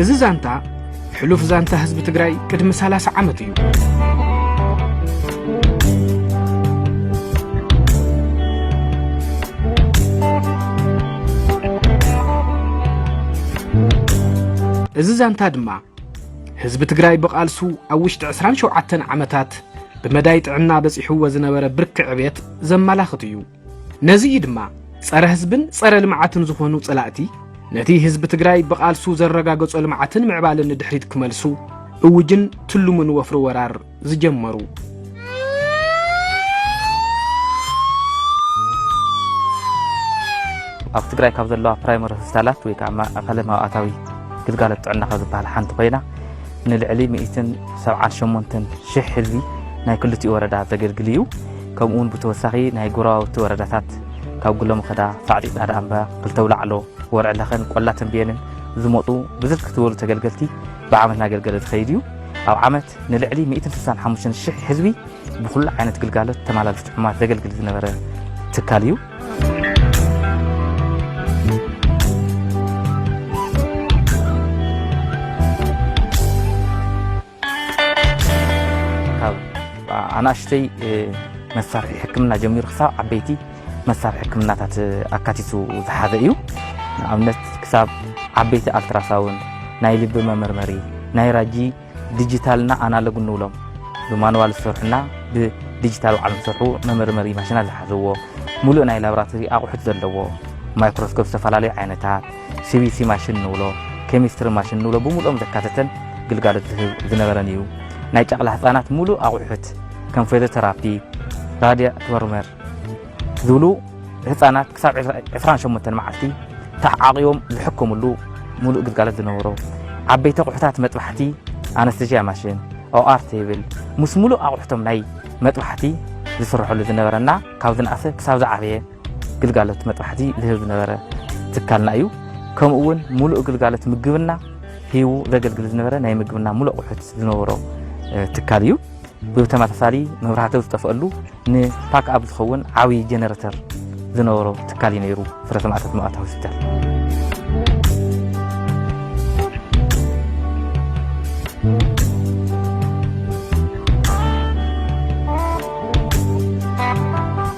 እዚ ዛንታ ሕሉፍ ዛንታ ህዝቢ ትግራይ ቅድሚ ሰላሳ ዓመት እዩ። እዚ ዛንታ ድማ ህዝቢ ትግራይ ብቓልሱ ኣብ ውሽጢ ዕስራን ሸውዓተን ዓመታት ብመዳይ ጥዕና በጺሕዎ ዝነበረ ብርኪ ዕቤት ዘመላኽት እዩ። ነዚ እዩ ድማ ጸረ ህዝብን ጸረ ልምዓትን ዝኾኑ ጸላእቲ ነቲ ህዝቢ ትግራይ ብቓልሱ ዘረጋገጾ ልምዓትን ምዕባለን ንድሕሪት ክመልሱ እውጅን ትልሙን ወፍሪ ወራር ዝጀመሩ። ኣብ ትግራይ ካብ ዘለዋ ፕራይመሪ ሆስፒታላት ወይ ከዓ ማእኸለ መባእታዊ ግልጋሎት ጥዕና ካብ ዝበሃል ሓንቲ ኮይና፣ ንልዕሊ ሚእትን ሰብዓን ሸሞንተን ሽሕ ህዝቢ ናይ ክልቲኡ ወረዳ ዘገልግል እዩ። ከምኡ እውን ብተወሳኺ ናይ ጎረባብቲ ወረዳታት ካብ ጉለመኸዳ፣ ሳዕጺ፣ ጻዕዳ ኣምባ፣ ክልተ ኣውላዕሎ፣ ወርዒ ለኸን፣ ቆላ ተንቤንን ዝመጡ ብዝርክት ዝበሉ ተገልገልቲ ብዓመት እናገልገለ ዝኸይድ እዩ። ኣብ ዓመት ንልዕሊ ሚእትን ስሳን ሓሙሽተን ሽሕ ህዝቢ ብኹሉ ዓይነት ግልጋሎት ተመላለስቲ ሕሙማት ዘገልግል ዝነበረ ትካል እዩ። ካብ ኣናእሽተይ፣ እ፣ መሳርሒ ሕክምና ጀሚሩ ክሳብ ዓበይቲ መሳርሒ ሕክምናታት ኣካቲቱ ዝሓዘ እዩ። ንኣብነት ክሳብ ዓበይቲ ኣልትራሳውን፣ ናይ ልቢ መመርመሪ፣ ናይ ራጂ ዲጂታልና ኣናሎግ እንብሎም ብማኑዋል ዝሰርሑና ብዲጂታል ባዕሎም ዝሰርሑ መመርመሪ ማሽናት ዝሓዘዎ፣ ሙሉእ ናይ ላብራቶሪ ኣቑሑት ዘለዎ፣ ማይክሮስኮፕ ዝተፈላለዩ ዓይነታት፣ ሲቢሲ ማሽን ንብሎ፣ ኬሚስትሪ ማሽን ንብሎ፣ ብምሉኦም ዘካተተን ግልጋሎት ዝህብ ዝነበረን እዩ። ናይ ጨቕላ ህፃናት ሙሉእ ኣቑሑት ከም ፌዞቴራፒ፣ ራዲያ ትወርመር ዝብሉ ህፃናት ክሳብ ዕስራን ሸሞንተን መዓልቲ ተዓቂቦም ዝሕከምሉ ሙሉእ ግልጋሎት ዝነበሮ፣ ዓበይቲ ኣቑሑታት መጥባሕቲ፣ ኣነስቴዥያ ማሽን፣ ኦኣር ቴብል፣ ምስ ሙሉእ ኣቑሑቶም ናይ መጥባሕቲ ዝስርሐሉ ዝነበረና ካብ ዝነኣሰ ክሳብ ዝዓበየ ግልጋሎት መጥባሕቲ ዝህብ ዝነበረ ትካልና እዩ። ከምኡ እውን ሙሉእ ግልጋሎት ምግብና ሂቡ ዘገልግል ዝነበረ ናይ ምግብና ሙሉእ ኣቑሑት ዝነበሮ፣ እ፣ ትካል እዩ። ብተመሳሳሊ መብራህቲ ዝጠፍአሉ ንፓክ ኣፕ ዝኸውን ዓብዪ ጀነሬተር ዝነበሮ ትካል እዩ ነይሩ ፍረ ሰማእታት መባእታዊ ሆስፒታል።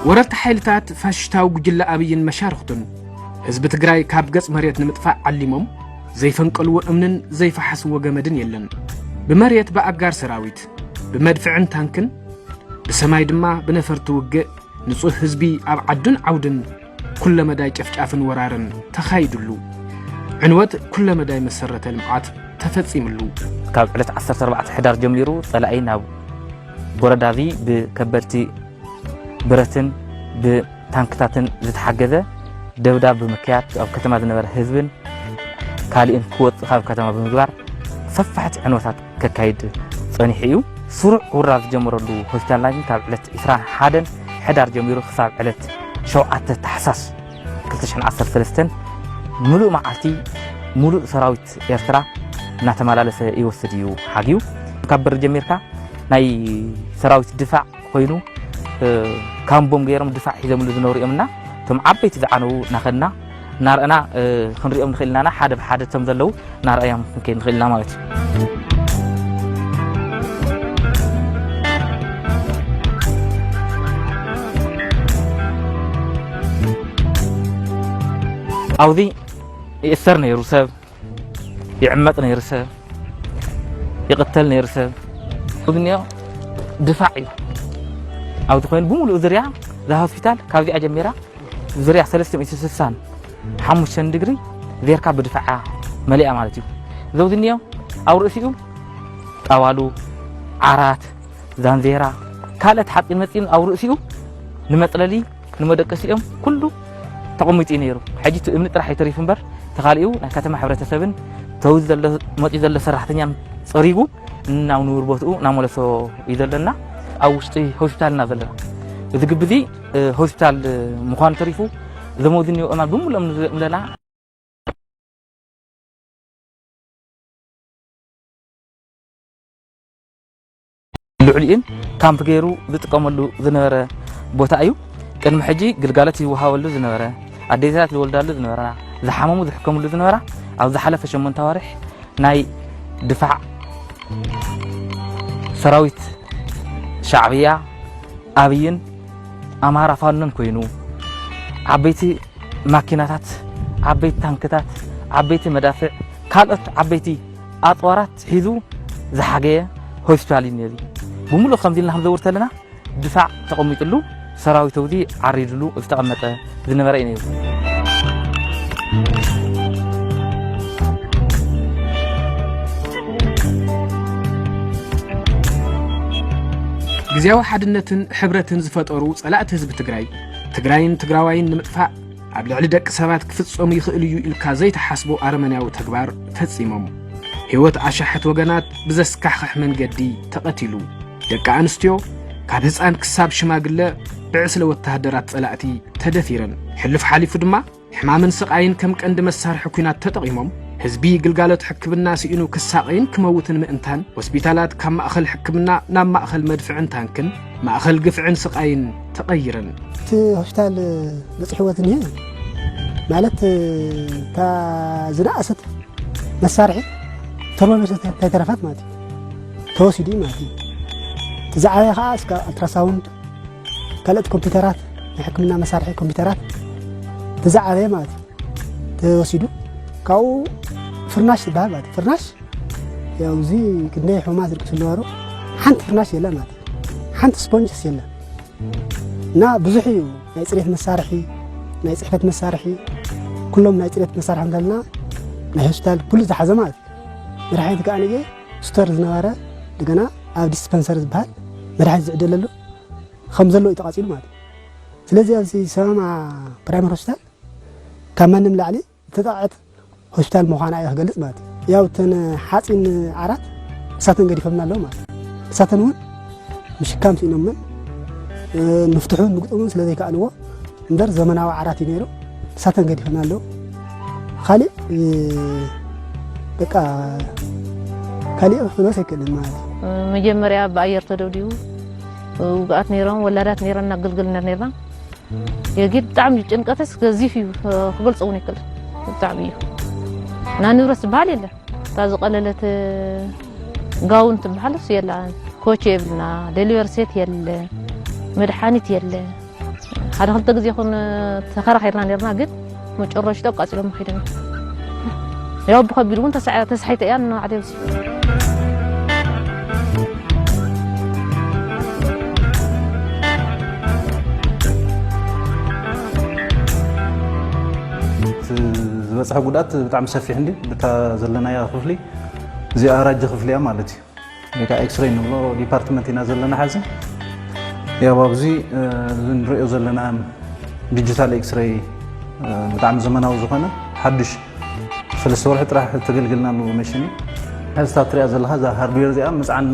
ወረርቲ ሓይልታት ፋሽስታዊ ጉጅለ ኣብይን መሻርኽቱን ህዝቢ ትግራይ ካብ ገጽ መሬት ንምጥፋእ ዓሊሞም ዘይፈንቀልዎ እምንን ዘይፈሓስዎ ገመድን የለን። ብመሬት ብኣጋር ሰራዊት፣ ብመድፍዕን ታንክን፣ ብሰማይ ድማ ብነፈርቲ ውግእ ንጹህ ህዝቢ ኣብ ዓዱን ዓውድን ኩለመዳይ ጨፍጫፍን ወራርን ተኻይድሉ። ዕንወት ኩለመዳይ መሰረተ ልምዓት ተፈጺምሉ። ካብ ዕለት ዓሰርተ ኣርባዕተ ሕዳር ጀሚሩ ጸላኢ ናብ ወረዳ እዚ ብከበድቲ ብረትን ብታንክታትን ዝተሓገዘ ደብዳብ ብምክያድ ኣብ ከተማ ዝነበረ ህዝብን ካሊእን ክወፅእ ካብ ከተማ ብምግባር ሰፋሕቲ ዕንወታት ከካይድ ፀኒሑ እዩ። ስሩዕ ውራ ዝጀመረሉ ሆስፒታልና ግን ካብ ዕለት ዕስራን ሓደን ሕዳር ጀሚሩ ክሳብ ዕለት ሸውዓተ ታሕሳስ ክልተ ሽሕን ዓሰርተ ሰለስተን ምሉእ መዓልቲ ሙሉእ ሰራዊት ኤርትራ እናተመላለሰ ይወስድ እዩ ሓግዩ። ካብ በሪ ጀሚርካ ናይ ሰራዊት ድፋዕ ኮይኑ፣ እ፣ ካምቦም ገይሮም ድፋዕ ሒዘምሉ ዝነበሩ እዮም እና እቶም ዓበይቲ ዝዓነዉ እናኸድና እናረእና፣ እ፣ ክንሪኦም ንኽእል ኢና። ሓደ ብሓደ እቶም ዘለዉ እናረኣዮም ክንከይድ ንኽእል ኢና ማለት እዩ። ኣብዚ ይእሰር ነይሩ ሰብ፣ ይዕመጥ ነይሩ ሰብ፣ ይቕተል ነይሩ ሰብ። እዚ እኒኦ ድፋዕ እዩ። ኣብዚ ኮይኑ ብምሉእ ዙርያ እዛ ሆስፒታል ካብዚኣ ጀሚራ ዙርያ ሰለስተ ሚእቲ ስሳን ሓሙሽተን ዲግሪ ዜርካ ብድፋዓ መሊኣ ማለት እዩ። እዚ ኣብዚ እኒኦ ኣብ ርእሲኡ ጣዋሉ፣ ዓራት፣ ዛንዜራ፣ ካልኦት ሓፂን መፂን ኣብ ርእሲኡ ንመፅለሊ ንመደቀሲኦም ኩሉ ተቐሚጡ እዩ ነይሩ። ሕጂ እቲ እምኒ ጥራሕ እዩ ተሪፉ እምበር፣ ተኻሊኡ ናይ ከተማ ሕብረተሰብን ተው ዘሎ፣ መፂኡ ዘሎ ሰራሕተኛን ፀሪጉ ናብ ንቡር ቦትኡ እናመለሶ እዩ ዘለና። ኣብ ውሽጢ ሆስፒታል ኢና ዘለና። እዚ ግቢ እዚ፣ እ፣ ሆስፒታል፣ እ፣ ምዃኑ ተሪፉ፣ እዞም ኣብዚ እኒኦ እማን ብምሉኦም ንሪኦም ዘለና ልዕሊኡን ካምፕ ገይሩ ዝጥቀመሉ ዝነበረ ቦታ እዩ። ቅድሚ ሕጂ ግልጋሎት ይወሃበሉ ዝነበረ፣ ኣዴታት ዝወልዳሉ ዝነበራ፣ ዝሓመሙ ዝሕከምሉ ዝነበራ፣ ኣብ ዝሓለፈ ሸሞንተ ኣዋርሕ ናይ ድፋዕ ሰራዊት ሻዕብያ ኣብይን ኣምሃራ ፋኖን ኮይኑ ዓበይቲ ማኪናታት፣ ዓበይቲ ታንክታት፣ ዓበይቲ መዳፍዕ፣ ካልኦት ዓበይቲ ኣፅዋራት ሒዙ ዝሓገየ ሆስፒታል እዩ ነዚ ብምሉእ ከምዚ ኢልና ክንዘውር ተለና ድፋዕ ተቐሚጥሉ ሰራዊት እዚ ዓሪድሉ ዝተቐመጠ ዝነበረ እዩ ነይሩ። ግዜያዊ ሓድነትን ሕብረትን ዝፈጠሩ ጸላእቲ ህዝቢ ትግራይ ትግራይን ትግራዋይን ንምጥፋእ ኣብ ልዕሊ ደቂ ሰባት ክፍጸሙ ይኽእሉ እዩ ኢልካ ዘይትሓስቦ ኣረመንያዊ ተግባር ፈጺሞም። ህይወት ኣሻሓት ወገናት ብዘስካሕኽሕ መንገዲ ተቐቲሉ። ደቂ ኣንስትዮ ካብ ህፃን ክሳብ ሽማግለ ብዕስለ ወተሃደራት ጸላእቲ ተደፊረን። ሕሉፍ ሓሊፉ ድማ ሕማምን ስቓይን ከም ቀንዲ መሳርሒ ኲናት ተጠቒሞም ህዝቢ ግልጋሎት ሕክምና ስኢኑ ክሳቐይን ክመውትን ምእንታን ሆስፒታላት ካብ ማእኸል ሕክምና ናብ ማእኸል መድፍዕን ታንክን ማእኸል ግፍዕን ስቓይን ተቐይረን። እቲ ሆስፒታል በፂሕዎ ዝኒሀ ማለት እታ ዝነኣሰት መሳርሒ ተርሞሜትር ተይተረፋት ማለት እዩ ተወሲዱ እዩ ማለት እዩ። እቲ ዝዓበየ ከዓ እስከ ኣልትራሳውንድ ካልኦት ኮምፒውተራት ናይ ሕክምና መሳርሒ ኮምፒውተራት እቲ ዝዓበየ ማለት እዩ ተወሲዱ። ካብኡ ፍርናሽ ዝበሃል ማለት እዩ ፍርናሽ ያው እዚ ክንደይ ሕሙማት ዝልቅሱ ዝነበሩ ሓንቲ ፍርናሽ የለን ማለት እዩ። ሓንቲ ስፖንጅስ የለን እና ብዙሕ እዩ ናይ ፅሬት መሳርሒ ናይ ፅሕፈት መሳርሒ ኩሎም ናይ ፅሬት መሳርሒ እንተልና ናይ ሆስፒታል ኩሉ ዝሓዘ ማለት እዩ። መድሓኒት ከዓ ንየ ስቶር ዝነበረ እንደገና ኣብ ዲስፐንሰር ዝበሃል መድሓኒት ዝዕደለሉ ከም ዘሎ እዩ ተቃፂሉ ማለት እዩ። ስለዚ ኣብዚ ሰመማ ፕራይመሪ ሆስፒታል ካብ ማንም ላዕሊ ዝተጠቕዐት ሆስፒታል ምዃና እየ ክገልፅ ማለት እዩ። ያው እተን ሓፂን ዓራት እሳተን ገዲፈምና ኣለዉ ማለት እዩ። እሳተን እውን ምሽካም ስኢኖምን ምፍትሑን ምግጥሙን ስለ ዘይከኣልዎ እምበር ዘመናዊ ዓራት እዩ ነይሩ። እሳተን ገዲፈምና ኣለዉ። ካሊእ በቃ ካሊእ ክፍለስ ኣይክእልን ማለት እዩ። መጀመርያ ብኣየር ተደብዲቡ ውግኣት ነይሮም ወላዳት ነይረን እናገልገልና ነርና። የጊድ ብጣዕሚ እዩ ጭንቀትስ ገዚፍ እዩ ክገልፆ እውን ኣይክእልን ብጣዕሚ እዩ እና ንብረት ዝበሃል የለን እታ ዝቀለለት ጋውን ትበሃል ስ የላ ኮች የብልና ዴሊቨር ሴት የለ መድሓኒት የለ ሓደ ክልተ ግዜ ይኹን ተኸራኺርና ነርና ግን መጨረሽታ ኣቃፂሎም ከይደና ያው ብኸቢድ እውን ተሳሒተ እያ ንባዕለይ ኣብዚ ዝበፅሐ ጉድኣት ብጣዕሚ ሰፊሕ እንዲ ብታ ዘለናያ ክፍሊ እዚኣ ራጂ ክፍሊ እያ ማለት እዩ ወይ ከዓ ኤክስሬይ ንብሎ ዲፓርትመንት ኢና ዘለና ሓዚ ያው ኣብዚ ንሪኦ ዘለና ዲጂታል ኤክስሬይ ብጣዕሚ ዘመናዊ ዝኾነ ሓዱሽ ሰለስተ ወርሒ ጥራሕ ተገልግልናሉ መሽን እዩ። ሕዚ እታ ትሪኣ ዘለኻ እዛ ሃርድዌር እዚኣ ምፅዓን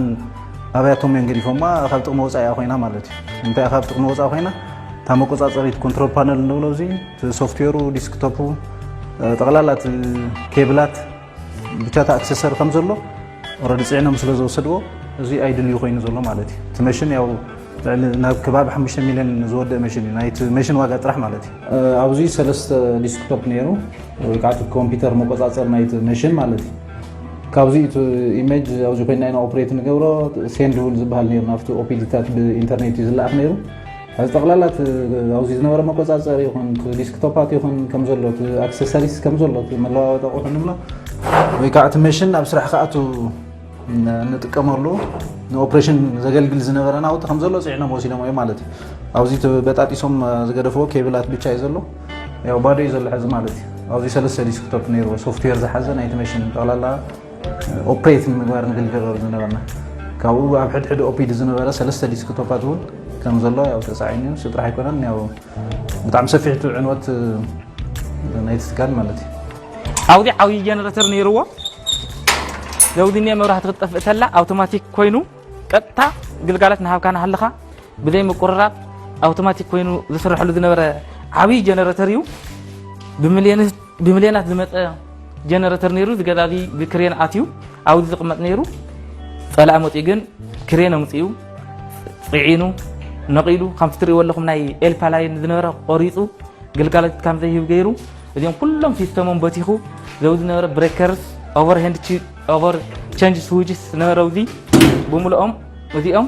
ኣብያቶም እዮም ገዲፎማ ካብ ጥቕሚ ወፃኢ ኮይና ማለት እዩ። እንታይ ካብ ጥቕሚ ወፃኢ ኮይና እታ መቆፃፀሪት ኮንትሮል ፓነል እንብሎ እዚ ሶፍትዌሩ ዲስክቶፑ ጠቕላላ እቲ ኬብላት ብቻ እቲ ኣክሰሰሪ ከም ዘሎ ኦረዲ ፅዒኖም ስለ ዝወሰድዎ እዚ ኣይድልዩ ኮይኑ ዘሎ ማለት እዩ። እቲ መሽን ያው ልዕሊ ናብ ከባቢ ሓሙሽተ ሚልዮን ዝወድእ መሽን እዩ ናይቲ መሽን ዋጋ ጥራሕ ማለት እዩ። ኣብዚ ሰለስተ ዲስክቶፕ ነይሩ ወይ ከዓ እቲ ኮምፒውተር መቆፃፀር ናይቲ መሽን ማለት እዩ። ካብዚ እቲ ኢሜጅ ኣብዚ ኮይና ኢና ኦፕሬት ንገብሮ ሴንድ እውን ዝበሃል ነይሩ ናብቲ ኦፒዲታት ብኢንተርኔት እዩ ዝለኣኽ ነይሩ። እዚ ጠቕላላ ኣብዚ ዝነበረ መቆፃፀሪ ይኹን ዲስክቶፓት ይኹን ከም ዘሎ ኣክሰሰሪስ ከም ዘሎ መለዋወጢ ኣቑሑ ንብሎ ወይ ከዓ እቲ መሽን ኣብ ስራሕ ክኣቱ ንጥቀመሉ ንኦፕሬሽን ዘገልግል ዝነበረ ናውቲ ከም ዘሎ ፅዕኖም ወሲዶም እዮም ማለት እዩ። ኣብዚ በጣጢሶም ዝገደፍዎ ኬብላት ብቻ እዩ ዘሎ። ያው ባዶ እዩ ዘሎ ሕዚ ማለት እዩ። ኣብዚ ሰለስተ ዲስክቶፕ ነይርዎ ሶፍትዌር ዝሓዘ ናይቲ መሽን ጠቕላላ ኦፕሬት ንምግባር ንግልገለሉ ዝነበርና ካብኡ ኣብ ሕድሕድ ኦፒድ ዝነበረ ሰለስተ ዲስክቶፓት እውን ከም ዘሎ ያው ተፃዒኑ እዩ። እሱ ጥራሕ ኣይኮነን ያው ብጣዕሚ ሰፊሕ እቲ ዕንወት ናይቲ ትካል ማለት እዩ። ኣብዚ ዓብዪ ጀነሬተር ነይርዎ ዘውዲ እኒአ መብራህቲ ክትጠፍእ ተላ ኣውቶማቲክ ኮይኑ ቀጥታ ግልጋሎት ንሃብካ ናሃለኻ ብዘይ ምቁርራብ ኣውቶማቲክ ኮይኑ ዝስርሐሉ ዝነበረ ዓብዪ ጀነሬተር እዩ። ብምልዮናት ዝመፀ ጀነሬተር ነይሩ። እዚ ገዛ እዚ ብክሬን ኣትዩ ኣብዚ ዝቕመጥ ነይሩ። ፀላኢ መፂኡ ግን ክሬን ኣምፂኡ ፅዒኑ ነቒሉ ከምቲ ትሪእዎ ኣለኹም ናይ ኤልፓ ላይን ዝነበረ ቆሪፁ ግልጋሎት ከም ዘይህብ ገይሩ እዚኦም ኩሎም ሲስተሞም በቲኹ ዘው ዝነበረ ብሬከርስ ኦቨርሄንድ ቺ- ኦቨር ቸንጅ ስዊችስ ዝነበረው እዚ ብምልኦም እዚኦም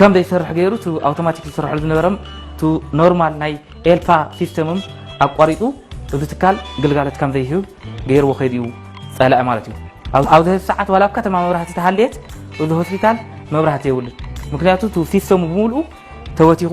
ከም ዘይሰርሕ ገይሩ፣ እቲ ኣውቶማቲክ ዝሰርሐሉ ዝነበረ እቲ ኖርማል ናይ ኤልፓ ሲስተምም ኣቋሪጡ፣ እዚ ትካል ግልጋሎት ከም ዘይህብ ገይርዎ ከይዱ እዩ ጸላኢ ማለት እዩ። ኣብ- ኣብዚ ሰዓት ዋላ ኣብ ከተማ መብራህቲ ተሃልየት፣ እዚ ሆስፒታል መብራህቲ የብሉን። ምክንያቱ እቲ ሲስተሙ ብምልኡ ተወቲኹ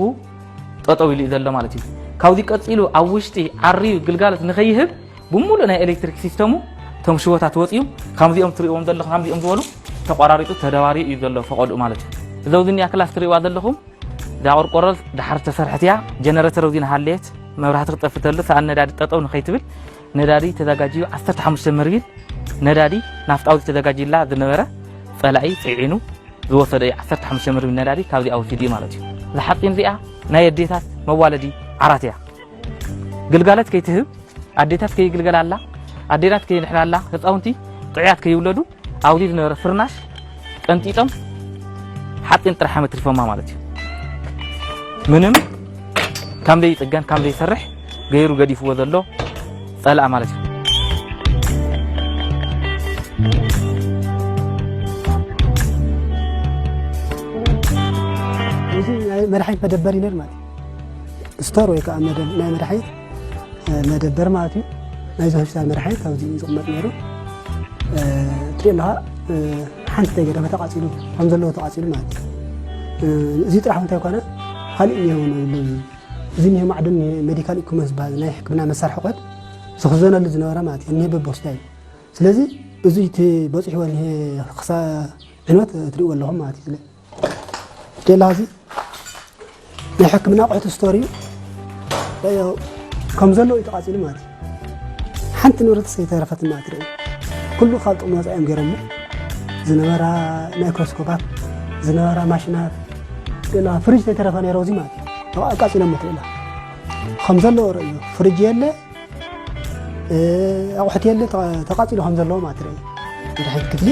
ጠጠው ኢሉ እዩ ዘሎ ማለት እዩ። ካብዚ ቀጺሉ ኣብ ውሽጢ ዓርዩ ግልጋሎት ንኸይህብ ብምሉእ ናይ ኤሌክትሪክ ሲስተሙ እቶም ሽቦታት ወፂኡ፣ ከምዚኦም ትሪእዎም ዘለኹም፣ ከምዚኦም ዝበሉ ተቋራሪጡ ተደባሪ እዩ ዘሎ ፈቐድኡ ማለት እዩ። እዚ ኣብዚ እኒኣ ክላስ ትሪእዋ ዘለኹም፣ እዛ ቆርቆሮ ድሓር ዝተሰርሐት እያ። ጀነሬተር ኣብዚ ንሃለየት መብራህቲ ክጠፍእ ተሎ ሰኣን ነዳዲ ጠጠው ንኸይትብል ነዳዲ ተዘጋጅዩ ዓሰርተ ሓሙሽተ መርቢል ነዳዲ ናፍጣ ኣብዚ ተዘጋጅዩላ ዝነበረ ጸላኢ ጽዒኑ ዝወሰደ እዩ። ዓሰርተ ሓሙሽተ መርቢል ነዳዲ ካብዚኣ ወሲዱ እዩ ማለት እዩ። እዛ ሓፂን እዚኣ ናይ ኣዴታት መዋለዲ ዓራት እያ። ግልጋሎት ከይትህብ ኣዴታት ከይግልገላላ ኣዴታት ከይድሕናላ ህፃውንቲ ጥዑያት ከይውለዱ ኣብዚ ዝነበረ ፍርናሽ ቀንጢጦም ሓፂን ጥራሕ መትሪፎማ ማለት እዩ። ምንም ከም ዘይፅገን ከም ዘይሰርሕ ገይሩ ገዲፍዎ ዘሎ ፀላእ ማለት እዩ። እዚ ናይ መድሓኒት መደበር እዩ ነይሩ ማለት እዩ። ስቶር ወይ ከዓ መደብ ናይ መድሓኒት መደበር ማለት እዩ። ናይዚ ሆስፒታል መድሓኒት ኣብዚ እዩ ዝቕመጥ ነይሩ። ትሪኦ ኣለኻ ሓንቲ ተገደፈ ተቃፂሉ ከም ዘለዎ ተቃፂሉ ማለት እዩ። እዚ ጥራሕ እንታይ ኮነ ካልእ እኒሀው ነው ይብሉ። እዚ እኒሀ ማዕድን ሜዲካል ኢኩመንስ ዝበሃል ናይ ሕክምና መሳርሒ ቆት ዝኽዘነሉ ዝነበረ ማለት እዩ። እኒሀ በቢ ሆስፒታል እዩ። ስለዚ እዚ እቲ በፂሕዎ እኒሀ ክሳ ዕንወት ትሪእዎ ኣለኹም ማለት እዩ። ቴላ እዚ ናይ ሕክምና ኣቑሑት ስቶር እዩ። ያው ከም ዘሎ እዩ ተቃፂሉ ማለት እዩ። ሓንቲ ንብረት ዘይተረፈት ማለት እዩ። ኩሉ ካብ ጥቕሚ ወፃኢ እዮም ገይሮሞ። ዝነበራ ማይክሮስኮፓት፣ ዝነበራ ማሽናት፣ ሌላ ፍሪጅ ዘይተረፈ ነይሮ እዚ ማለት እዩ። ኣቃፂሎም ትሪእላ ከም ዘለዎ ርእዩ። ፍሪጅ የለ ኣቑሑት የለ ተቓፂሉ ከም ዘለዎ ማለት ርኢ። መድሓኒት ክፍሊ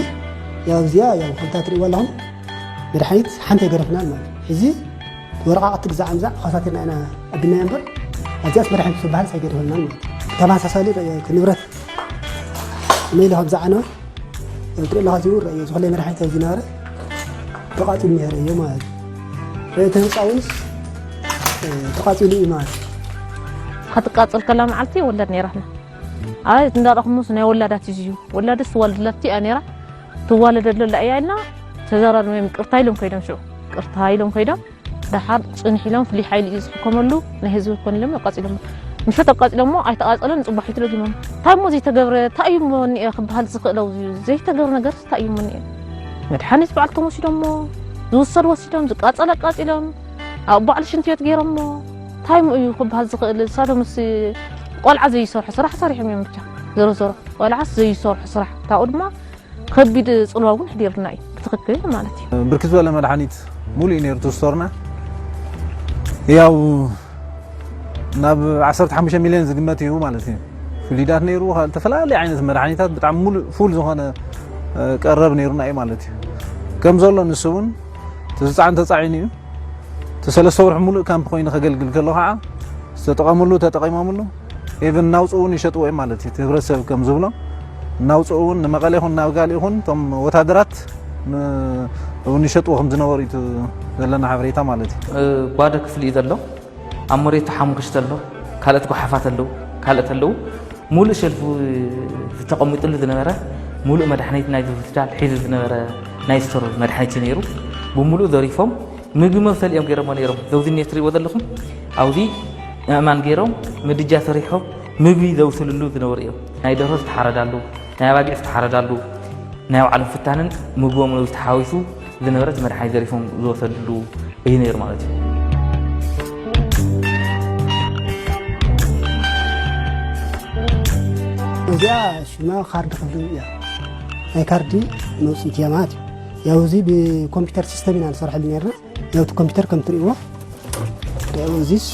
ያው እዚኣ ያው ከምታ ትሪእዋ ኣለኹም መድሓኒት ሓንቲ ኣይገደፍናን ማለት እዩ። ሕዚ ወረቓቕቲ ግዛዕ ምዛዕ ኮሳቲርና ኢና ኣቢናዮ እምበር ኣብዚኣስ መድሓኒት ዝበሃል ኣይገደፈልናን ማለት እዩ። ተመሳሳሊ ንብረት መይለ ከም ዝዓነወ ትርኢ ኣለኻ። እዚ እውን ርእዮ ዝኾነ መድሓኒት ኣብዚ ነበረ ተቓፂሉ ነይረ እዮ ማለት እዩ። እቲ ህንፃ እውን ተቓፂሉ እዩ ማለት እዩ። ክትቃፅል ከላ መዓልቲ ወለድ ነይራትና ኣይ እንዳረኹምስ ናይ ወላዳት እዩ ወላድስ ትዋልድለቲ እያ ነይራ ትዋለደለላ እያ ኢልና ተዘራርም እዮም ቅርታ ኢሎም ከይዶም ሽዑ ቅርታ ኢሎም ከይዶም ደሓር ፅንሕ ኢሎም ፍሉይ ሓይሊ እዩ ዝሕከመሉ ናይ ህዝቢ ኮን ኢሎም ኣቃፂሎም ምሸት ኣቃፂሎሞ ኣይተቃፀለን ፅባሒቱ ደጊሞም እንታይ እሞ ዘይተገብረ እንታይ እዩ እሞ እኒአ ክበሃል ዝኽእል ኣብዚ ዘይተገብረ ነገር እንታይ እዩ እሞ እኒአ መድሓኒት በዓልቶም ወሲዶሞ ዝውሰድ ወሲዶም ዝቃፀል ኣቃፂሎም ኣብ በዓል ሽንቲ ቤት ገይሮሞ እንታይ እሞ እዩ ክበሃል ዝኽእል ሳዶምስ ቆልዓ ዘይሰርሑ ስራሕ ሰሪሖም እዮም ብቻ ዞሮ ዞሮ ቆልዓስ ዘይሰርሑ ስራሕ ካብኡ ድማ ከቢድ ፅልዋ እውን ኣሕዲርልና እዩ ብትኽክል ማለት እዩ። ብርክት ዝበለ መድሓኒት ሙሉእ እዩ ነይሩ እቲ ስቶርና። ያው ናብ ዓሰርተ ሓሙሽተ ሚልዮን ዝግመት እዩ ማለት እዩ። ፍሉይዳት ነይሩ፣ ዝተፈላለዩ ዓይነት መድሓኒታት ብጣዕሚ ሙሉእ ፉል ዝኾነ ቀረብ ነይሩና እዩ ማለት እዩ። ከም ዘሎ ንሱ እውን እቲ ዝፀዓን ተፃዒኑ እዩ። እቲ ሰለስተ ወርሒ ሙሉእ ካምፕ ኮይኑ ከገልግል ከሎ ከዓ ዝተጠቐምሉ ተጠቒሞምሉ ኢቭን እናውፅኡ እውን ይሸጥዎ እዮም ማለት እዩ። እቲ ህብረተሰብ ከም ዝብሎ እናውፅኡ እውን ንመቐለ ይኹን ናብ ጋል ይኹን እቶም ወታደራት እውን ይሸጥዎ ከም ዝነበሩ እዩ ዘለና ሓበሬታ ማለት እዩ። ባዶ ክፍሊ እዩ ዘሎ። ኣብ መሬቱ ሓሙኽሽቲ ኣሎ፣ ካልኦት ጓሓፋት ኣለዉ፣ ካልኦት ኣለዉ። ሙሉእ ሸልፉ ዝተቐሚጥሉ ዝነበረ ሙሉእ መድሓኒት ናይዚ ሆስፒታል ሒዙ ዝነበረ ናይ ስቶር መድሓኒት እዩ ነይሩ። ብሙሉእ ዘሪፎም ምግቢ መብሰሊ እዮም ገይሮሞ ነይሮም። ዘውዚ እኒኦ ትሪእዎ ዘለኹም ኣብዚ ኣእማን ገይሮም ምድጃ ሰሪሖም ምግቢ ዘብስልሉ ዝነበሩ እዮም። ናይ ደርሆ ዝተሓረዳሉ፣ ናይ ኣባጊዕ ዝተሓረዳሉ፣ ናይ ባዕሎም ፍታንን ምግቦም ተሓዊሱ ዝነበረ እቲ መድሓኒት ዘሪፎም ዝወሰድሉ እዩ ነይሩ ማለት እዩ። እዚኣ ሽማ ካርድ ክፍሊ እያ። ናይ ካርዲ መውፅኢት እያ ማለት እዩ። ያው እዚ ብኮምፒውተር ሲስተም ኢና ንሰርሐሉ ነርና። ያው እቲ ኮምፒውተር ከም ትሪእዎ ያው እዚስ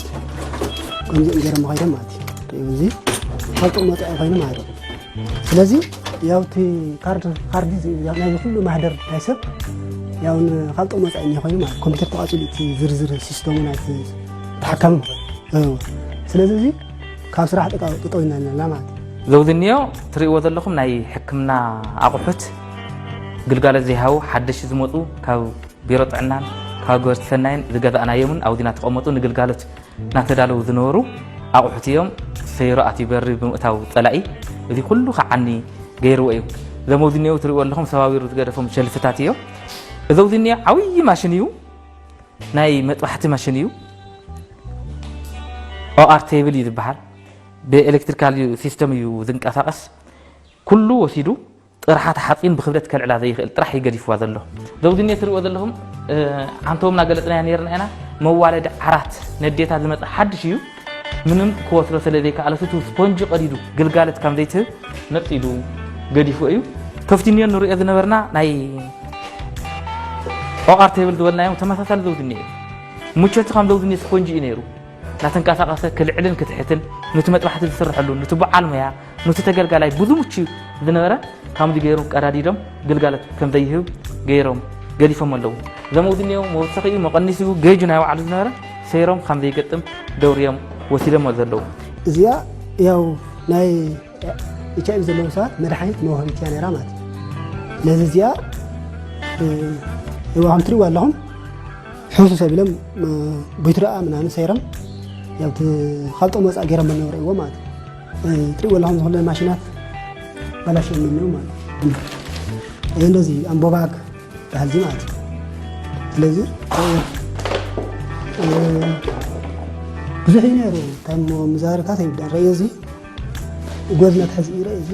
ከምዚ ገይሮም ከይዶም ማለት እዩ። እዚ ካብ ጥቕሚ ወፃኢ ኮይኑ ማለት እዩ። ስለዚ ያው እቲ ካርድ ካርዲ ናይ ኩሉ ማህደር ናይ ሰብ ያው ካብ ጥቕሚ ወፃኢ ኮይኑ ማለት ኮምፒውተር ተቃፂሉ እቲ ዝርዝር ሲስተሙ ናይ ተሓካሚ ስለዚ እዚ ካብ ስራሕ ጠጠው ኢና ኣለና ማለት እዩ። ዘውዚ እኒኦ ትርእይዎ ዘለኹም ናይ ሕክምና ኣቑሑት ግልጋሎት ዘይሃቡ ሓደሽቲ ዝመፁ ካብ ቢሮ ጥዕናን ካብ ገበርቲ ሰናይን ዝገዛእናዮምን ኣብዚና ተቐመጡ ንግልጋሎት እናተዳለዉ ዝነበሩ ኣቑሑት እዮም። ሰይሩ ኣትዩ በሪ ብምእታው ፀላኢ እዚ ኩሉ ከዓኒ ገይርዎ እዩ። ዘመውዚ እኒኦ ትርእይዎ ኣለኹም ሰባቢሩ ዝገደፎም ሸልፍታት እዮም። እዘውዚ እኒኦ ዓብዪ ማሽን እዩ። ናይ መጥባሕቲ ማሽን እዩ። ኦኣር ቴብል እዩ ዝበሃል። ብኤሌክትሪካል ሲስተም እዩ ዝንቀሳቐስ። ኩሉ ወሲዱ ጥርሓት ሓፂን ብክብደት ከልዕላ ዘይኽእል ጥራሕ እዩ ገዲፍዋ ዘሎ። ዘውዚ እኒኦ ትርእይዎ ዘለኹም ሓንቶም እናገለፅናያ ነርና ኢና። መዋለዲ ዓራት ነዴታት ዝመፀ ሓድሽ እዩ። ምንም ክወስዶ ስለ ዘይከኣለስ እቲ ስፖንጂ ቀዲዱ ግልጋሎት ከም ዘይትህብ ነፂሉ ገዲፉ እዩ። ከፍቲ እኒኦ ንሪኦ ዝነበርና ናይ ኦኣር ቴብል ዝበልናዮም ተመሳሳሊ ዘውዚ እኒኦ እዩ። ምቾቱ ከም ዘውዚ እኒኦ ስፖንጂ እዩ ነይሩ። እናተንቀሳቐሰ ክልዕልን ክትሕትን፣ ኑቲ መጥባሕቲ ዝስርሐሉ፣ ኑቲ በዓል ሞያ፣ ኑቲ ተገልጋላይ ብዙ ምቹ ዝነበረ፣ ከምዚ ገይሮም ቀዳዲዶም ግልጋሎት ከም ዘይህብ ገይሮም ገዲፎም ኣለዉ። ዘመውዚ እኒኦ መወሰኺኡ መቐኒሲኡ ገጁ ናይ ባዕሉ ዝነበረ ሰይሮም ከም ዘይገጥም ደውርዮም ወሲዶሞ ዘለዉ። እዚኣ ያው ናይ ኤች ኣይ ቪ ዘለዉ ሰባት መድሓኒት መውሃቢት እያ ነይራ ማለት እዩ። ነዚ እዚኣ እዋ ከም ትሪእዋ ኣለኹም ሕሱስ ኣቢሎም ቢትሮኣ ምናምን ሰይሮም ያው እቲ ካብ ጥቕሚ ወፃእ ገይሮም መነብረእዎ ማለት እዩ። ትሪእዎ ኣለኹም ዝኾነ ማሽናት በላሽዮም መኒኡ ማለት እዩ። እዚ እንደዚ ኣምቦባግ በሃልዚ ማለት እዩ። ስለዚ ብዙሕ እዩ ነይሩ። ካብ ምዛረብታት ኣይብዳን ረእዮ እዚ ጎዝና ትሕዚ እዩ ረእዮ እዚ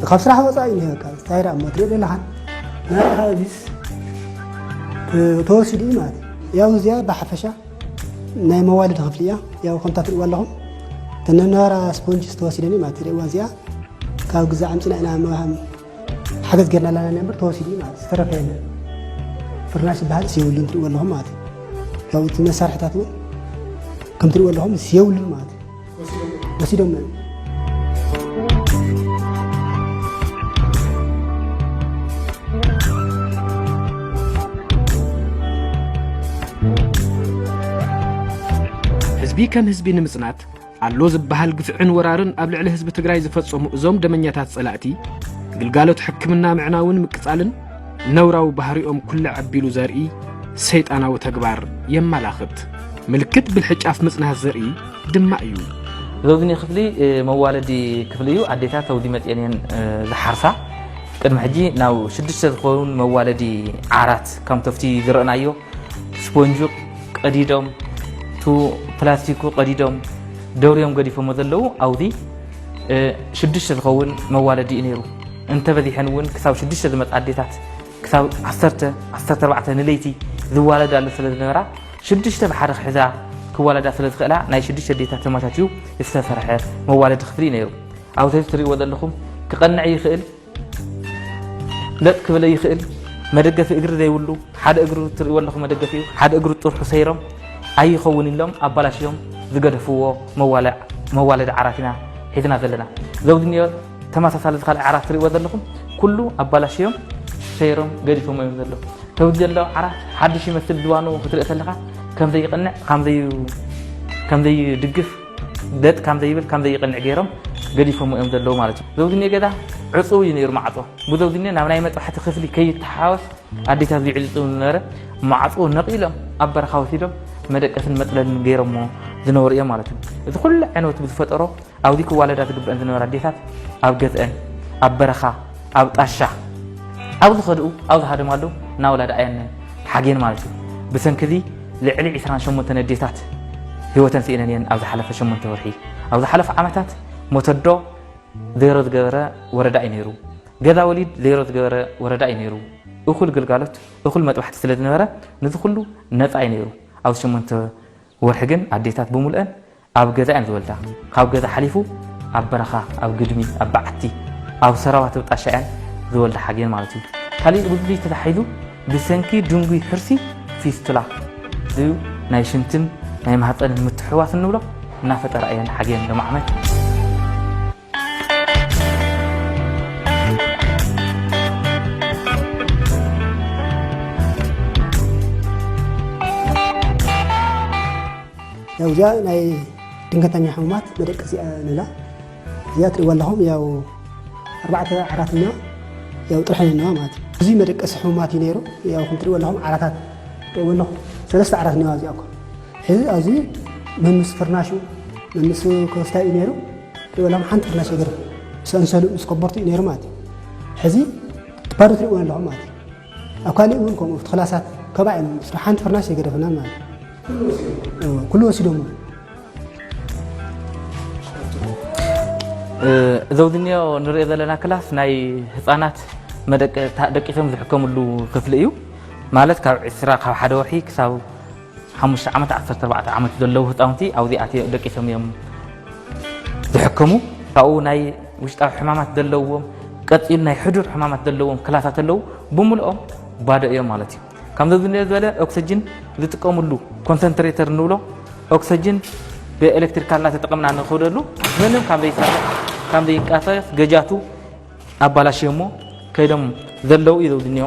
ካብ ስራሕ ወፃኢ እዩ ነይሩ። ካብ እንታይ ደኣ እሞ ትሪኦ ዘለኻን ናይ ኣዚስ ተወሲዱ እዩ ማለት እዩ። ያው እዚኣ ብሓፈሻ ናይ መዋልዲ ክፍሊ እያ። ያው ከምታ ትሪእዋ ኣለኹም ተነናራ ስፖንጅ ተወሲደን እዩ ማለት ትሪእዋ እዚኣ ካብ ግዛ ኣምፅና ኢና መሃም ሓገዝ ጌርና ኣለና እምበር ተወሲዱ እዩ ማለት ዝተረፈ የለን። ፍርናሽ ዝበሃል የብሉን ትሪእዎ ኣለኹም ማለት እዩ። ካብኡ እቲ መሳርሕታት እውን ከም ትሪእዎ ኣለኹም የብሉን ማለት እዩ። ወሲዶም ህዝቢ ከም ህዝቢ ንምጽናት ኣሎ ዝበሃል ግፍዕን ወራርን ኣብ ልዕሊ ህዝቢ ትግራይ ዝፈጸሙ እዞም ደመኛታት ጸላእቲ ግልጋሎት ሕክምና ምዕናውን ምቅጻልን ነውራዊ ባህሪኦም ኩልዕ ኣቢሉ ዘርኢ ሰይጣናዊ ተግባር የመላኽት። ምልክት ብልሒ ጫፍ ምጽናት ዘርኢ ድማ እዩ። ዘውዝኒ ክፍሊ መዋለዲ ክፍሊ እዩ። ኣዴታት ሰውዲ መፅኤን እየን ዝሓርሳ። ቅድሚ ሕጂ ናብ ሽዱሽተ ዝኸውን መዋለዲ ዓራት ከም ተፍቲ ዝረእናዮ ስፖንጁ ቀዲዶም ቱ ፕላስቲኩ ቀዲዶም ደውርዮም ገዲፎሞ ዘለዉ ኣብዚ ሽዱሽተ ዝኸውን መዋለዲ እዩ ነይሩ። እንተበዚሐን እውን ክሳብ ሽዱሽተ ዝመፃ ኣዴታት ክሳብ ዓሰርተ ዓሰርተ ኣርባዕተ ንለይቲ ዝዋለዳ ኣሎ ስለ ዝነበራ ሽዱሽተ ብሓደ ክሕዛ ክዋለዳ ስለ ዝኽእላ ናይ ሽዱሽተ ኣዴታት ተመቻችዩ ዝተሰርሐ መዋለዲ ክፍሊ እዩ ነይሩ። ኣብዚ ትሪእዎ ዘለኹም ክቐንዕ ይኽእል ለጥ ክብል ይኽእል መደገፊ እግሪ ዘይብሉ ሓደ እግሩ ትሪእዎ ኣለኹም መደገፊኡ ሓደ እግሩ ጥርሑ ሰይሮም ኣይኸውን ኢሎም ኣባላሽዮም ዝገደፍዎ መዋለዲ ዓራት ኢና ሒዝና ዘለና። ዘውዲ እኒኦ ተመሳሳሊ እዚ ካልእ ዓራት ትሪእዎ ዘለኹም ኩሉ ኣባላሽዮም ሰይሮም ገዲፎሞ እዮም ዘለዉ። ተውዲ ዘለዉ ዓራት ሓድሽ ይመስል ዝባኑ ክትርኢ ከለኻ ከም ዘይቕንዕ ከም ዘይድግፍ ደጥ ከም ዘይብል ከም ዘይቕንዕ ገይሮም ገዲፎሞ እዮም ዘለዉ ማለት እዩ። ዘውዲ እኒኦ ገዛ ዕፁው እዩ ነይሩ ማዕፆ። ብዘውዲ እኒኦ ናብ ናይ መጥባሕቲ ክፍሊ ከይተሓወስ ኣዴታት ዝዕፅው ዝነበረ ማዕፆ ነቒሎም ኣብ በረኻ ወሲዶም መደቀስን መፅለልን ገይሮሞ ዝነበሩ እዮም ማለት እዩ። እዚ ኩሉ ዕንወት ብዝፈጠሮ ኣብዚ ክዋለዳ ዝግበአን ዝነበራ ኣዴታት ኣብ ገዝአን ኣብ በረኻ ኣብ ጣሻ ኣብ ዝኸድኡ ኣብ ዝሃደማሉ እናወላዳ እየን ሓጌን ማለት እዩ። ብሰንኪ እዚ ልዕሊ ዕስራን ሸሞንተን ኣዴታት ህይወተን ስኢነን እየን ኣብ ዝሓለፈ ሸሞንተ ወርሒ። ኣብ ዝሓለፈ ዓመታት ሞተዶ ዜሮ ዝገበረ ወረዳ እዩ ነይሩ። ገዛ ወሊድ ዜሮ ዝገበረ ወረዳ እዩ ነይሩ። እኹል ግልጋሎት እኹል መጥባሕቲ ስለ ዝነበረ ነዚ ኩሉ ነፃ እዩ ነይሩ። ኣብዚ ሸሞንተ ወርሒ ግን ኣዴታት ብምሉአን ኣብ ገዛ እየን ዝወልዳ። ካብ ገዛ ሓሊፉ ኣብ በረኻ፣ ኣብ ግድሚ፣ ኣብ በዓቲ፣ ኣብ ሰራዋት ኣብ ጣሻ እየን ዝወልዳ ሓጌን ማለት እዩ። ካሊእ ብዙ ተታሒዙ ብሰንኪ ድንጉይ ሕርሲ ፊስቱላ ዝዩ ናይ ሽንትን ናይ ማህፀንን ምትሕዋስ እንብሎ እናፈጠራ እየን ሓጌን ሎም ዓመት። እዚኣ ናይ ድንገተኛ ሕሙማት መደቀሲኣ ንብላ። እዚኣ ትሪእዋ ኣለኹም፣ ያው ኣርባዕተ ዓራት እና ያው ጥርሐን እና ማለት እዩ። እዚ መደቀሲ ሕሙማት እዩ ነይሩ። ያው ከም ትሪእዎ ኣለኹም ዓራታት ትሪእዎ ኣለኹም፣ ሰለስተ ዓራት እኒዋ እዚኣ እኮ። ሕዚ ኣብዚ መምስ ፍርናሹ፣ መምስ ኮስታይ እዩ ነይሩ። ትሪእዎ ኣለኹም ሓንቲ ፍርናሽ የገርፍ፣ ምስ ኣንሰሉ ምስ ኮቦርቱ እዩ ነይሩ ማለት እዩ። ሕዚ ባዶ ትሪእዎ ኣለኹም ማለት እዩ። ኣብ ካሊእ እውን ከምኡ እቲ ክላሳት ከባዕ እዮም፣ ሓንቲ ፍርናሽ የገደፈና ማለት እዩ። እዎ፣ ኩሉ ወሲዶሞ። እዚ ኣብዚ እኒኦ ንሪኦ ዘለና ክላስ ናይ ህፃናት መደቀ- ታ- ደቂሶም ዝሕከምሉ ክፍሊ እዩ። ማለት ካብ ዕስራ ካብ ሓደ ወርሒ ክሳብ ሓሙሽተ ዓመት ዓሰርተ ኣርባዕተ ዓመት ዘለዉ ህፃውንቲ ኣብዚ ኣትዮ ደቂሶም እዮም ዝሕከሙ። ካብኡ ናይ ውሽጣዊ ሕማማት ዘለዎም፣ ቀፂሉ ናይ ሕዱር ሕማማት ዘለዎም ክላሳት ኣለዉ፣ ብምልኦም ባዶ እዮም ማለት እዩ። ከምዚ ኣብዚ እንሪኦ ዝበለ ኦክስጅን ዝጥቀምሉ ኮንሰንትሬተር እንብሎ ኦክስጅን ብኤሌክትሪካል እናተጠቐምና ንኸደሉ ምንም ካብ ዘይሰርሕ ካብ ዘይንቀሳቀስ ገጃቱ ኣባላሽዮሞ ከይዶም ዘለዉ እዩ ዘውዲ እኒኦ።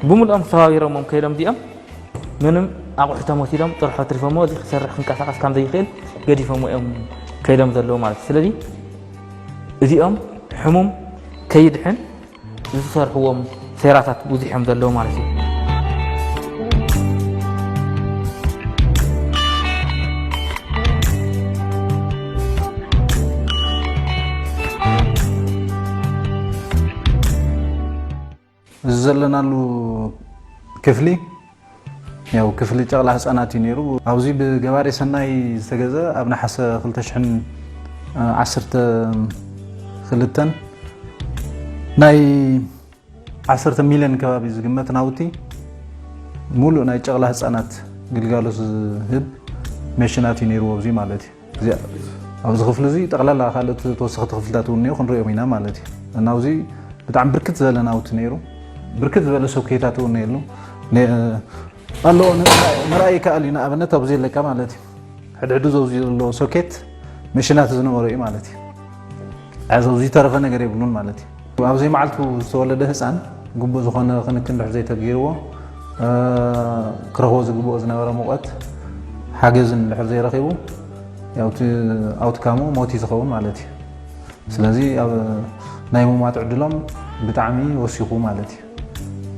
ብምልኦም ሰባቢሮሞም ከይዶም እዚኦም ምንም ኣቑሑ ተመሲሎም ጥርሖ ትሪፎሞ እዚ ክሰርሕ ክንቀሳቀስ ከም ዘይኽእል ገዲፎሞ እዮም ከይዶም ዘለዉ ማለት እዩ። ስለዚ እዚኦም ሕሙም ከይድሕን ዝሰርሕዎም ሴራታት ብዙሕ እዮም ዘለዉ ማለት እዩ። እዚ ዘለናሉ ክፍሊ ያው ክፍሊ ጨቕላ ህፃናት እዩ ነይሩ። ኣብዚ ብገባሬ ሰናይ ዝተገዘ ኣብ ነሓሰ ክልተ ሽሕን ዓሰርተ ክልተን ናይ ዓሰርተ ሚልዮን ከባቢ ዝግመት ናውቲ ሙሉእ ናይ ጨቕላ ህፃናት ግልጋሎት ዝህብ ሜሽናት እዩ ነይርዎ ኣብዚ ማለት እዩ። እዚ ኣብዚ ክፍሊ እዚ ጠቕላላ ካልኦት ተወሰኽቲ ክፍልታት እውን እኒኦ ክንሪኦም ኢና ማለት እዩ። እና ኣብዚ ብጣዕሚ ብርክት ዝበለ ናውቲ ነይሩ። ብርክት ዝበለ ሶኬታት እውን ነይሩ። ነ- ኣለዎ ን- ምርኣይ ይከኣል እዩ። ንኣብነት ኣብዚ ኣለካ ማለት እዩ። ሕድሕዱ ዘውዚ ዘለዎ ሶኬት መሽናት ዝነበሮ እዩ ማለት እዩ። እዚ ዝተረፈ ነገር የብሉን ማለት እዩ። ኣብ ዘይመዓልቱ ዝተወለደ ህፃን ግቡእ ዝኾነ ክንክን ድሕር ዘይተገይርዎ፣ እ፣ ክረኽቦ ዝግብኦ ዝነበረ ሙቐት ሓገዝን ድሕር ዘይረኺቡ፣ ያው እቲ ኣውትካሙ ሞት እዩ ዝኸውን ማለት እዩ። ስለዚ ኣብ ናይ ምሟት ዕድሎም ብጣዕሚ ወሲኹ ማለት እዩ።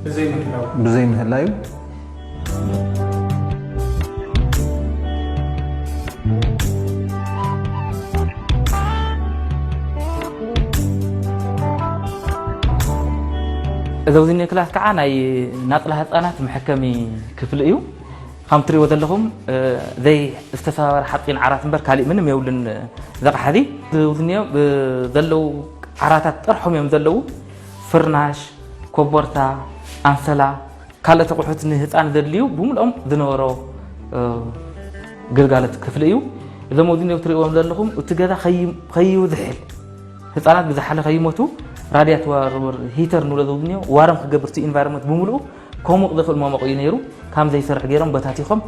ብዘይ ምህላው። ብዘይ ምህላዩ። እዚ ኣብዚ እኒኦ ክላስ ከዓ ናይ ናፅላ ህፃናት መሐከሚ ክፍሊ እዩ። ከም ትሪእዎ ዘለኹም፣ እ፣ ዘይ ዝተሰባበረ ሓፂን ዓራት እምበር ካሊእ ምንም የብሉን። ዘቕሓ እዚ እዚ ኣብዚ እኒኦ፣ እ፣ ዘለዉ ዓራታት ጥርሖም እዮም ዘለዉ። ፍርናሽ፣ ኮቦርታ፣ ኣንሰላ፣ ካልኦት ኣቑሑት ንህፃን ዘድልዩ ብምልኦም ዝነበሮ፣ እ፣ ግልጋሎት ክፍሊ እዩ። እዞም ኣብዚ እኒኦ ትሪእዎም ዘለኹም እቲ ገዛ ከይ- ከይውዝሕል ህፃናት ብዝሓለ ከይሞቱ ራድያት ዋርመር ሂተር ንብሎ እዚ ኣብዚ እኒኦ ዋርም ክገብር እቲ ኢንቫይሮንመንት ብምልኡ ከሙቕ ዘኽእል መሞቕ እዩ ነይሩ። ከም ዘይሰርሕ ገይሮም በታቲኾም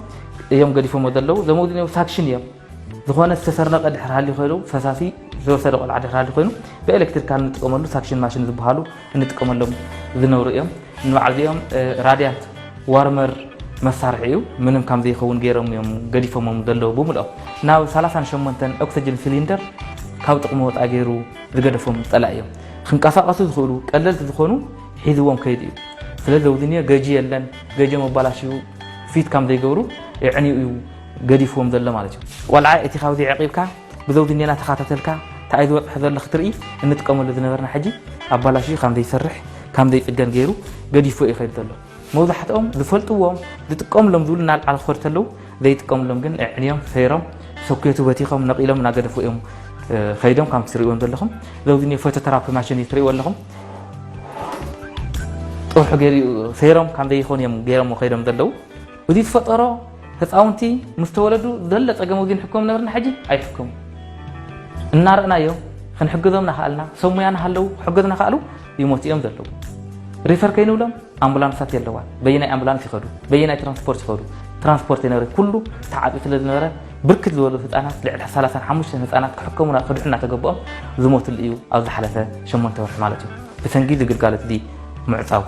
እዮም ገዲፎሞ ዘለዉ። እዞም ኣብዚ እኒኦ ሳክሽን እዮም። ዝኾነ ዝተሰርነቐ ድሕር ሃልዩ ኮይኑ ፈሳሲ ዝተወሰደ ቆልዓ ድሕር ሃልዩ ኮይኑ ብኤሌክትሪካል እንጥቀመሉ ሳክሽን ማሽን ዝበሃሉ እንጥቀመሎም ዝነበሩ እዮም። ንበዓል እዚኦም፣ እ፣ ራድያንት ዋርመር መሳርሒ እዩ። ምንም ከም ዘይኸውን ገይሮም እዮም ገዲፎሞም ዘለዉ ብምልኦም። ናብ ሰላሳን ሸሞንተን ኦክስጅን ሲሊንደር ካብ ጥቕሚ ወፃእ ገይሩ ዝገደፎም ፀላኢ እዮም። ክንቀሳቐሱ ዝኽእሉ ቀለልቲ ዝኾኑ ሒዝዎም ከይዱ እዩ። ስለዚ ኣብዚ እኒኦ ገጂ የለን፣ ገጂ መባላሽዩ ፊት ከም ዘይገብሩ የዕንዩ እዩ ገዲፍዎም ዘሎ ማለት እዩ። ቆልዓ እቲ ካብዚ የዕቂብካ ብዘውዚ እኒኦ እናተኸታተልካ እንታይ እዩ ዝበፅሖ ዘሎ ክትርኢ እንጥቀመሉ ዝነበርና ሕጂ ኣባላሽዩ ከም ዘይሰርሕ ከም ዘይፅገን ገይሩ ገዲፎ እዩ ይኸይድ ዘሎ። መብዛሕትኦም ዝፈልጥዎም ዝጥቀምሎም ዝብሉ እናልዓሉ ክኸዱ ተለዉ ዘይጥቀምሎም ግን ኣዕንዮም ሰይሮም ሶኬቱ በቲኾም ነቒሎም እናገደፉ እዮም፣ እ፣ ከይዶም ከም ትሪእዎም ዘለኹም። እዚ ኣብዚ እኒኦ ፎቶተራፒ ማሽን እዩ ትሪእዎ ኣለኹም። ጥርሑ ገይሩ ሰይሮም ከም ዘይኾኑ እዮም ገይሮምዎ ከይዶም ዘለዉ። እዚ ዝፈጠሮ ህፃውንቲ ምስ ተወለዱ ዘሎ ፀገም እዚ ንሕክሞም ነበርና፣ ሕጂ ኣይሕከሙ። እናረእናዮም ክንሕግዞም እናኸኣልና ሰብ ሙያ እናሃለዉ ክሕግዙ እናኸኣሉ ይሞቱ እዮም ዘለዉ። ሪፈር ከይንብሎም ኣምቡላንሳት የለዋን። በየናይ ኣምቡላንስ ይኸዱ፣ በየናይ ትራንስፖርት ይኸዱ፣ ትራንስፖርት የነበረ ኩሉ ተዓፅዩ ስለ ዝነበረ ብርክት ዝበሉ ህፃናት ልዕሊ ሰላሳን ሓሙሽተን ህፃናት ክሕከሙና ክድሑ እናተገበኦም ዝሞትሉ እዩ ኣብ ዝሓለፈ ሸሞንተ ወርሒ ማለት እዩ። ብሰንጊ እዚ ግልጋሎት እዚ ምዕፃው።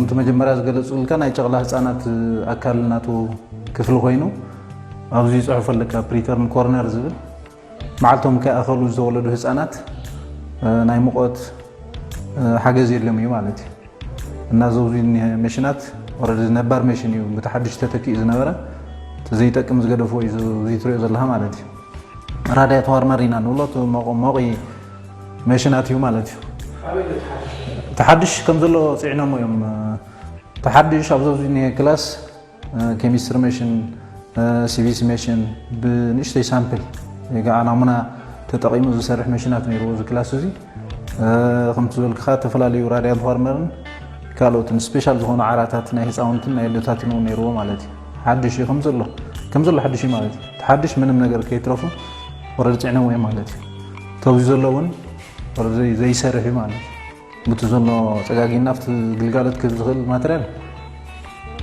እቲ መጀመርያ ዝገለጽኩልካ ናይ ጨቕላ ህጻናት ኣካል ናቱ ክፍሊ ኮይኑ፣ ኣብዚ ጽሑፍ ኣለካ ፕሪተርም ኮርነር ዝብል፣ መዓልቶም ከይኣኸሉ ዝተወለዱ ህጻናት፣ እ፣ ናይ ሙቐት፣ እ፣ ሓገዝ የድልዮም እዩ ማለት እዩ። እና ዘውዚ እኒሀ መሽናት ኦረዲ ነባር መሽን እዩ፣ ብቲ ሓድሽ ተተኪኡ ዝነበረ፣ እቲ ዘይጠቅም ዝገደፍዎ እዩ ዘውዚ ትሪኦ ዘለኻ ማለት እዩ። ራድያት ዋርመር ኢና ንብሎ፣ እቲ ሞቕ-፣ ሞቒ መሽናት እዩ ማለት እዩ። እቲ ሓድሽ ከም ዘሎ ጽዒኖሞ እዮም። እቲ ሓድሽ ኣብ ዘውዚ እኒሀ ክላስ ኬሚስትሪ መሽን፣ ሲቪሲ መሽን ብንእሽተይ ሳምፕል ወይ ከዓ ናሙና ተጠቒሙ ዝሰርሕ መሽናት ነይርዎ እዚ ክላስ እዚ። ከምቲ ዝበልክኻ ዝተፈላለዩ ራድያንት ዋርመርን ካልኦትን ስፔሻል ዝኾኑ ዓራታት ናይ ህፃውንትን ናይ ኣደታትን እውን ነይርዎ ማለት እዩ። ሓድሽ እዩ ከም ዘሎ፣ ከም ዘሎ ሓድሽ እዩ ማለት እዩ። እቲ ሓድሽ ምንም ነገር ከይትረፉ ወረድ ፅዕነዎ እዩ ማለት እዩ። ተብዚ ዘሎ እውን ወረድ ዘይሰርሕ እዩ ማለት እዩ። ብቲ ዘሎ ጸጋጊና ኣብቲ ግልጋሎት ክህብ ዝኽእል ማተርያል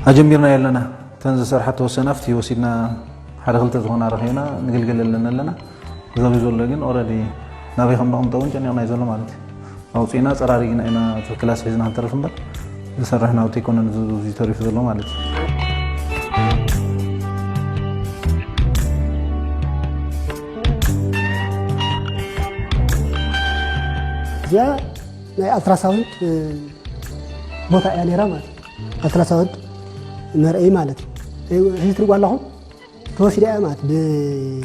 ኣጀሚርና ኣለና። እተን ዝሰርሓ ተወሰና ኣብቲ ወሲድና ሓደ ክልተ ዝኾና ረኺብና ንግልገለለን ኣለና። እዚ ኣብዚ ዘሎ ግን ኦረዲ ናበይ ከም ነቕምጦ እውን ጨኒቕና እዩ ዘሎ ማለት እዩ። ኣውፂእና ጸራሪግና ኢና እቲ ክላስ ሒዝና ክንተርፍ እምበር ዝሰርሕ ናውቲ ኣይኮነን እዚ ተሪፉ ዘሎ ማለት እዩ። እዚኣ ናይ ኣልትራሳውንድ፣ እ፣ ቦታ እያ ነይራ ማለት እዩ። ኣልትራሳውንድ መርአይ ማለት እዩ። እዚ ትሪእዋ ኣለኹም ተወሲዳ እያ ማለት ብ-፣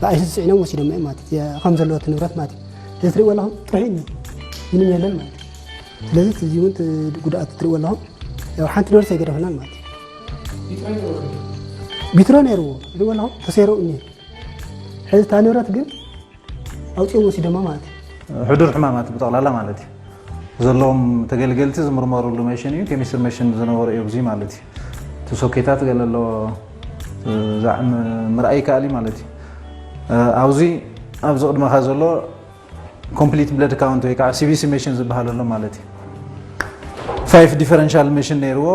ብኣይሱዙ ፅዒኖም ወሲዶም እዮም ማለት እዩ። እዚኣ ከም ዘለዎ እቲ ንብረት ማለት እዩ። እዚ ትሪእዎ ኣለኹም ጥርሑ እዩ፣ ምንም የለን ማለት እዩ። ስለዚ እዚ እውን እቲ ጉድኣት ትሪእዎ ኣለኹም፣ ያው ሓንቲ ንብረት ኣይገደፈናን ማለት እዩ። ቢትሮ ነይርዎ ትሪእዎ ኣለኹም ተሰይሩ እኒሄ። ሕዚ እታ ንብረት ግን ኣውፂኦም ወሲዶማ ማለት እዩ። ሕዱር ሕማማት ብጠቕላላ ማለት እዩ። ዘለዎም ተገልገልቲ ዝምርመሩሉ መሽን እዩ፣ ኬሚስትሪ መሽን ዝነበሩ እዩ ኣብዚ ማለት እዩ። እቲ ሶኬታት ገለ ኣሎ፣ እዛ ም-፣ ምርኣይ ይከኣል እዩ ማለት እዩ። ኣብዚ፣ ኣብዚ ቅድመኻ ዘሎ ኮምፕሊት ብለድ ካውንት ወይ ከዓ ሲቪሲ መሽን ዝበሃል ኣሎ ማለት እዩ። ፋይፍ ዲፈረንሻል መሽን ነይርዎ።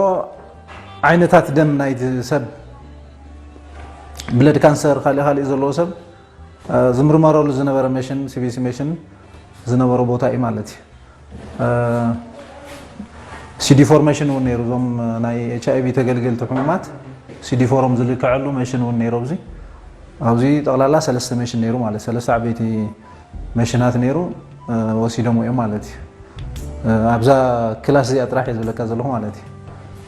ዓይነታት ደም ናይቲ ሰብ ብለድ ካንሰር ካልእ ካልእ ዘለዎ ሰብ ዝምርመረሉ ዝነበረ መሽን፣ ሲቪሲ መሽን ዝነበሮ ቦታ እዩ ማለት እዩ። ሲዲ ፎር መሽን እውን ነይሩ። እዞም ናይ ኤች ኣይ ቪ ተገልገልቲ ሕሙማት ሲዲ ፎሮም ዝልክዐሉ መሽን እውን ነይሩ። ኣብዚ፣ ኣብዚ ጠቕላላ ሰለስተ መሽን ነይሩ ማለት፣ ሰለስተ ዓበይቲ መሽናት ነይሩ፣ ወሲዶም እዮም ማለት እዩ። ኣብዛ ክላስ እዚኣ ጥራሕ እየ ዝብለካ ዘለኹ ማለት እዩ።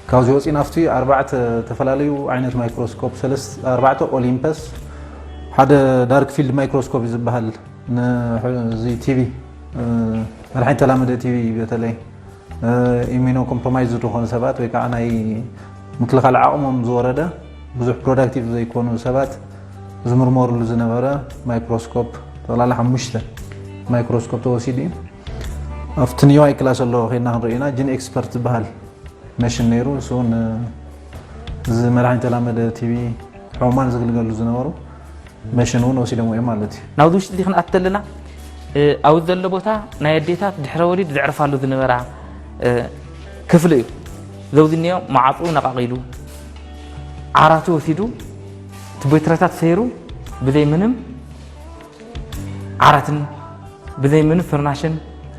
ካብዚ ወፂና ኣብቲ ኣርባዕተ ዝተፈላለዩ ዓይነት ማይክሮስኮፕ፣ ሰለስተ፣ ኣርባዕተ ኦሊምፐስ፣ ሓደ ዳርክ ፊልድ ማይክሮስኮፕ ዝበሃል ንዚ ቲቪ፣ መድሓኒት ተላመደ ቲቪ በተለይ ኢሚኖ ኮምፕሮማይዝ ዝኾኑ ሰባት ወይ ከዓ ናይ ምክልኻል ዓቕሞም ዝወረደ ብዙሕ ፕሮዳክቲቭ ዘይኮኑ ሰባት ዝምርመሩሉ ዝነበረ ማይክሮስኮፕ፣ ጠቕላላ ሓሙሽተ ማይክሮስኮፕ ተወሲዱ እዩ። ኣብቲ ንዮዋይ ክላስ ኣሎ ከይድና ክንርኢ ኢና። ጂን ኤክስፐርት ዝበሃል መሽን ነይሩ። እሱ እውን እዚ መድሓኒት ተላመደ ቲቪ ሕሙማን ዝግልገሉ ዝነበሩ መሽን እውን ወሲዶም እዮም ማለት እዩ። ናብዚ ውሽጢ እዚ ክንኣቱ ከለና፣ እ፣ ኣብዚ ዘሎ ቦታ ናይ ኣዴታት ድሕረ ወሊድ ዘዕርፋሉ ዝነበራ፣ እ፣ ክፍሊ እዩ። ዘውዚ እኒኦ መዓፅኡ ነቓቒሉ፣ ዓራቱ ወሲዱ፣ እቲ ቤትረታት ሰይሩ፣ ብዘይ ምንም ዓራትን ብዘይ ምንም ፍርናሽን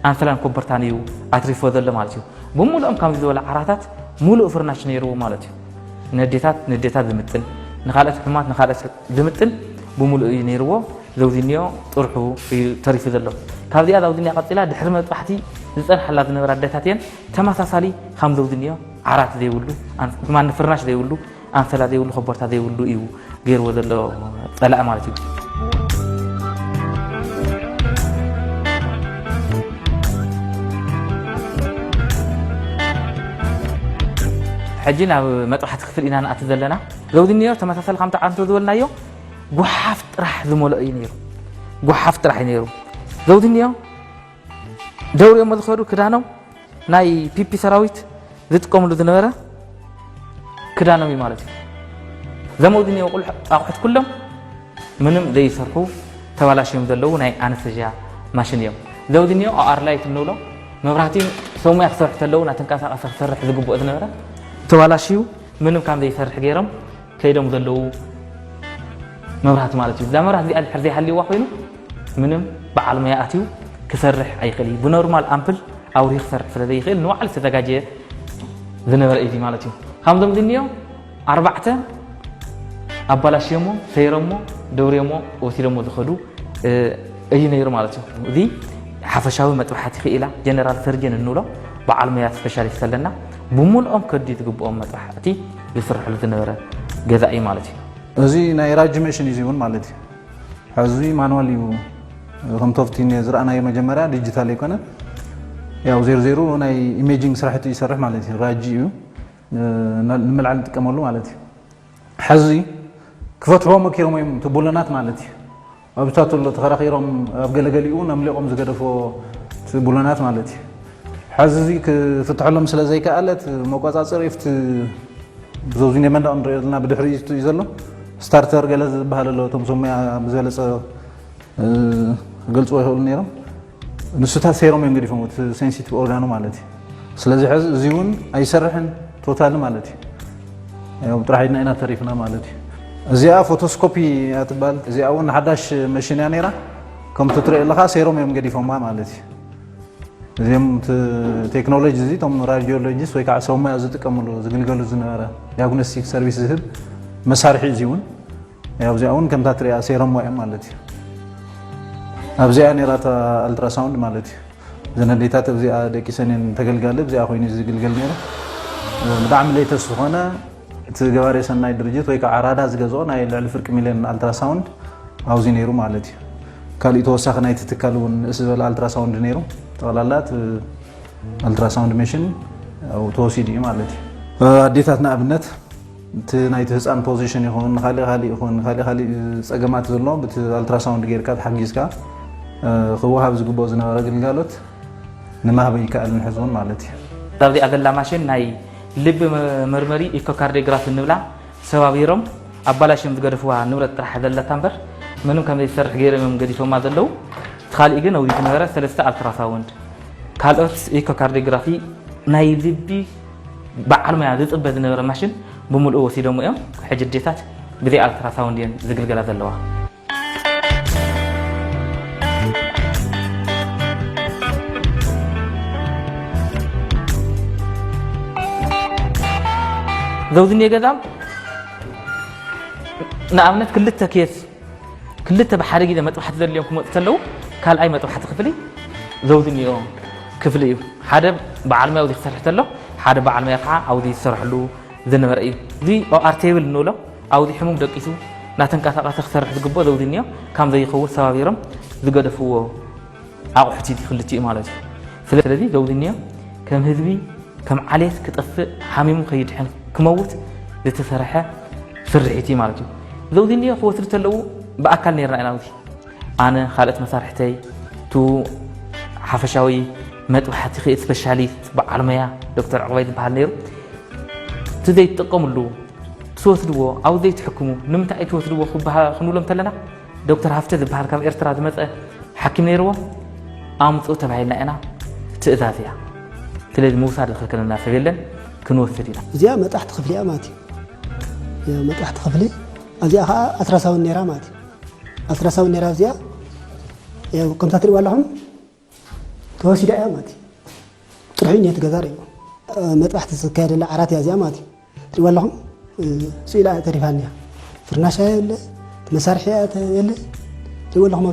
ኣንሶላን ኮበርታን እዩ ኣትሪፎ ዘሎ ማለት እዩ። ብምሉኦም ከምዚ ዝበለ ዓራታት ሙሉእ ፍርናሽ ነይርዎ ማለት እዩ። ነዴታት፣ ነዴታት ዝምጥን፣ ንኻልኦት ሕሙማት፣ ንኻልኦት ዝምጥን ብምሉእ እዩ ነይርዎ። ዘውዚ እኒኦ ጥርሑ እዩ ተሪፉ ዘሎ። ካብዚኣ ዘውዚ እኒኣ ቀፂላ ድሕሪ መጥባሕቲ ዝፀንሓላ ዝነበራ ኣዴታት እየን። ተመሳሳሊ ከም ዘውዚ እኒኦ ዓራት ዘይብሉ፣ ኣን-፣ ማን ፍርናሽ ዘይብሉ፣ ኣንሶላ ዘይብሉ፣ ኮቦርታ ዘይብሉ እዩ ገይርዎ ዘሎ ፀላኢ ማለት እዩ። ሕጂ ናብ መጥባሕቲ ክፍል ኢና ንኣቱ ዘለና። ዘውዚ እኒኦ ተመሳሳሊ ከምቲ ዓንቶ ዝበልናዮ፣ ጓሓፍ ጥራሕ ዝመልኦ እዩ ነይሩ። ጓሓፍ ጥራሕ እዩ ነይሩ። ዘውዲ እኒኦ ደውርዮሞ ዝኸዱ ክዳኖም፣ ናይ ፒፒ ሰራዊት ዝጥቀምሉ ዝነበረ ክዳኖም እዩ ማለት እዩ። ዘም ዘውዲ እኒኦ ቁልሕ ኣቑሑት ኩሎም ምንም ዘይሰርሑ ተባላሽዮም ዘለዉ ናይ ኣነስተዥያ ማሽን እዮም። ዘውዲ እኒኦ ኦኣር ላይት እንብሎ መብራህቲ ሰሙያ ክሰርሑ ተለዉ ናተንቀሳቐሰ ክሰርሕ ዝግብኦ ዝነበረ ተባላሽዩ ምንም ከም ዘይሰርሕ ገይሮም ከይዶም ዘለዉ መብራህቲ ማለት እዩ። እዛ መብራህቲ እዚኣ ድሕር ዘይሃልይዋ ኮይኑ ምንም በዓል ሞያ ኣትዩ ክሰርሕ ኣይኽእል እዩ። ብኖርማል ኣምፕል ኣብሪሁ ክሰርሕ ስለ ዘይኽእል ንባዕሉ ዝተዘጋጀየ ዝነበረ እዩ ማለት እዩ። ካብዞም ዝንዮ ኣርባዕተ ኣባላሽዮሞ፣ ሰይሮሞ፣ ደብርዮሞ፣ ወሲዶሞ ዝኸዱ እዩ ነይሩ ማለት እዩ። እዚ ሓፈሻዊ መጥባሕቲ ክኢላ ጀነራል ሰርጀን እንብሎ በዓል ሞያ ስፔሻሊስት ኣለና። ብምልኦም ከድዩ ዝግብኦም መጥባሕቲ ዝስርሕሉ ዝነበረ ገዛ እዩ ማለት እዩ። እዚ ናይ ራጂ መሽን እዩ እውን ማለት እዩ። ሕዚ ማንዋል እዩ። ከም ቶፍቲ ዝረኣናዮ መጀመርያ ዲጂታል ኣይኮነን። ያው ዜሮ ዜሮ ናይ ኢሜጂንግ ስራሕቲ ይሰርሕ ማለት እዩ። ራጂ እዩ። ንምልዓል ንጥቀመሉ ማለት እዩ። ሕዚ ክፈትሕዎ መኪሮም እዮም ትቡለናት ማለት እዩ። ኣብታትሎ ተኸራኺሮም ኣብ ገለገሊኡ ነምሊቖም ዝገደፎ ትቡለናት ማለት እዩ። ሕዚ እዚ ክፍትሐሎም ስለ ዘይከኣለት መቆጻጸሪ ፍቲ ብዘውዚ መንደቕ ንሪኦ ዘለና ብድሕሪ እዩ ዘሎ ስታርተር ገለ ዝበሃል ኣሎ። እቶም ሰሙያ ብዝበለጸ ክገልጽዎ ይኽእሉ ነይሮም። ንሱታት ሰይሮም እዮም ገዲፎም እቲ ሴንሲቲቭ ኦርጋኑ ማለት እዩ። ስለዚ ሕዚ እዚ እውን ኣይሰርሕን ቶታሊ ማለት እዩ። ያው ጥራሕ ኢድና ኢና ተሪፍና ማለት እዩ። እዚኣ ፎቶስኮፒ እያ ትበሃል። እዚኣ እውን ሓዳሽ መሽን እያ ነይራ። ከምቲ ትሪኦ ኣለኻ ሰይሮም እዮም ገዲፎማ ማለት እዩ። እዚኦም እቲ ቴክኖሎጂ እዚ እቶም ራዲዮሎጂስት ወይ ከዓ ሰብ ሞያ ዝጥቀምሉ ዝግልገሉ ዝነበረ ዲያግኖስቲክ ሰርቪስ ዝህብ መሳርሒ እዚ እውን ያው እዚኣ እውን ከምታ ትሪኣ ሰይሮም እዮም ማለት እዩ። ኣብዚኣ ነይራ እታ ኣልትራሳውንድ ማለት እዩ። እዘን ኣዴታት ኣብዚኣ ደቂሰን እየን ተገልጋሊ ኣብዚኣ ኮይኑ ዝግልገል ነይሩ። ብጣዕሚ ሌተስት ዝኾነ እቲ ገባሬ ሰናይ ድርጅት ወይ ከዓ ራዳ ዝገዝኦ ናይ ልዕሊ ፍርቂ ሚልዮን ኣልትራሳውንድ ኣብዚ ነይሩ ማለት እዩ። ካሊእ ተወሳኺ ናይቲ ትካል እውን ንእስ ዝበለ ኣልትራሳውንድ ነይሩ። ጠቕላላ እቲ ኣልትራሳውንድ ሜሽን ያው ተወሲዱ እዩ ማለት እዩ። ኣዴታት ንኣብነት እቲ ናይቲ ህፃን ፖዚሽን ይኹን ካልእ ካልእ ይኹን ካልእ ካልእ ፀገማት ዘሎ ብቲ ኣልትራሳውንድ ጌርካ ተሓጊዝካ ክወሃብ ዝግብኦ ዝነበረ ግልጋሎት ንማህበ ይከኣልን ሕዚ እውን ማለት እዩ። ኣብዚኣ ዘላ ማሽን ናይ ልቢ መ- መርመሪ ኢኮካርዲዮግራፊ እንብላ ሰባቢሮም ኣባላሽም ዝገደፍዋ ንብረት ጥራሕ ዘለታ እምበር ምንም ከም ዘይሰርሕ ገይሮም እዮም ገዲፎማ ዘለዉ። እቲ ካሊእ ግን ኣብዚ ዝነበረ ሰለስተ ኣልትራሳውንድ ካልኦት ኢኮካርዲዮግራፊ ናይ ልቢ በዓል ሞያ ዝፅበ ዝነበረ ማሽን ብምልኡ ወሲዶም እዮም። ሕጂ ኣዴታት ብዘይ ኣልትራሳውንድ እየን ዝግልገላ ዘለዋ። ዘውዝኒ ገዛ ንኣብነት ክልተ ኬስ ክልተ ብሓደ ግዜ መጥባሕቲ ዘድልዮም ክመፁ ከለዉ ካልኣይ መጥባሕቲ ክፍሊ ዘውዝኒኦ ክፍሊ እዩ። ሓደ በዓል ሞያ ኣብዚ ክሰርሕ ከሎ ሓደ በዓል ሞያ ከዓ ኣብዚ ዝሰርሕሉ ዝነበረ እዩ። እዚ ኦኣር ቴብል እንብሎ ኣብዚ ሕሙም ደቂሱ እናተንቀሳቐሰ ክሰርሕ ዝግብኦ ዘውዝኒዮ ከም ዘይኸውን ሰባቢሮም ዝገደፍዎ ኣቑሑት እዩ ክልቲኡ ማለት እዩ። ስለዚ ዘውዝኒዮ ከም ህዝቢ ከም ዓሌት ክጠፍእ ሓሚሙ ከይድሕን ክመውት ዝተሰርሐ ስርሒት እዩ ማለት እዩ። ዘውዝኒዮ ክወስዱ ተለዉ ብኣካል ነርና ኢና ኣብዚ ኣነ ካልኦት መሳርሕተይ ቱ ሓፈሻዊ መጥባሕቲ ክእ ስፔሻሊስት በዓል ሞያ ዶክተር ዕቑባይ ዝበሃል ነይሩ። እቲ ዘይትጥቀምሉ ትወስድዎ ኣብ ዘይትሕክሙ ንምንታይ ኣይትወስድዎ ክንብሎም ተለና ዶክተር ሃፍተ ዝበሃል ካብ ኤርትራ ዝመፀ ሓኪም ነይርዎ ኣምፅኡ ተባሂልና ኢና። ትእዛዝ እያ። ስለዚ ምውሳድ ዝኸልከለና ሰብ የለን። ክንወስድ ኢና። እዚኣ መጣሕቲ ክፍሊ እያ ማለት እዩ። መጣሕቲ ክፍሊ እዚኣ ከዓ ኣትራሳውን ነይራ ማለት እዩ። ኣልትራሳውንድ ነይራ እዚኣ ከምታ ትሪእዋ ኣለኹም ተወሲዳ እያ ማለት እዩ። ጥርሑ እኒሀ ትገዛ ርእዩ መጥባሕቲ ዝካየደላ ዓራት እያ እዚኣ ማለት እዩ። ትሪእዋ ኣለኹም ስኢላ ተሪፋ እኒያ ፍርናሻ የለ መሳርሒ የለ ትሪእዋ ኣለኹም።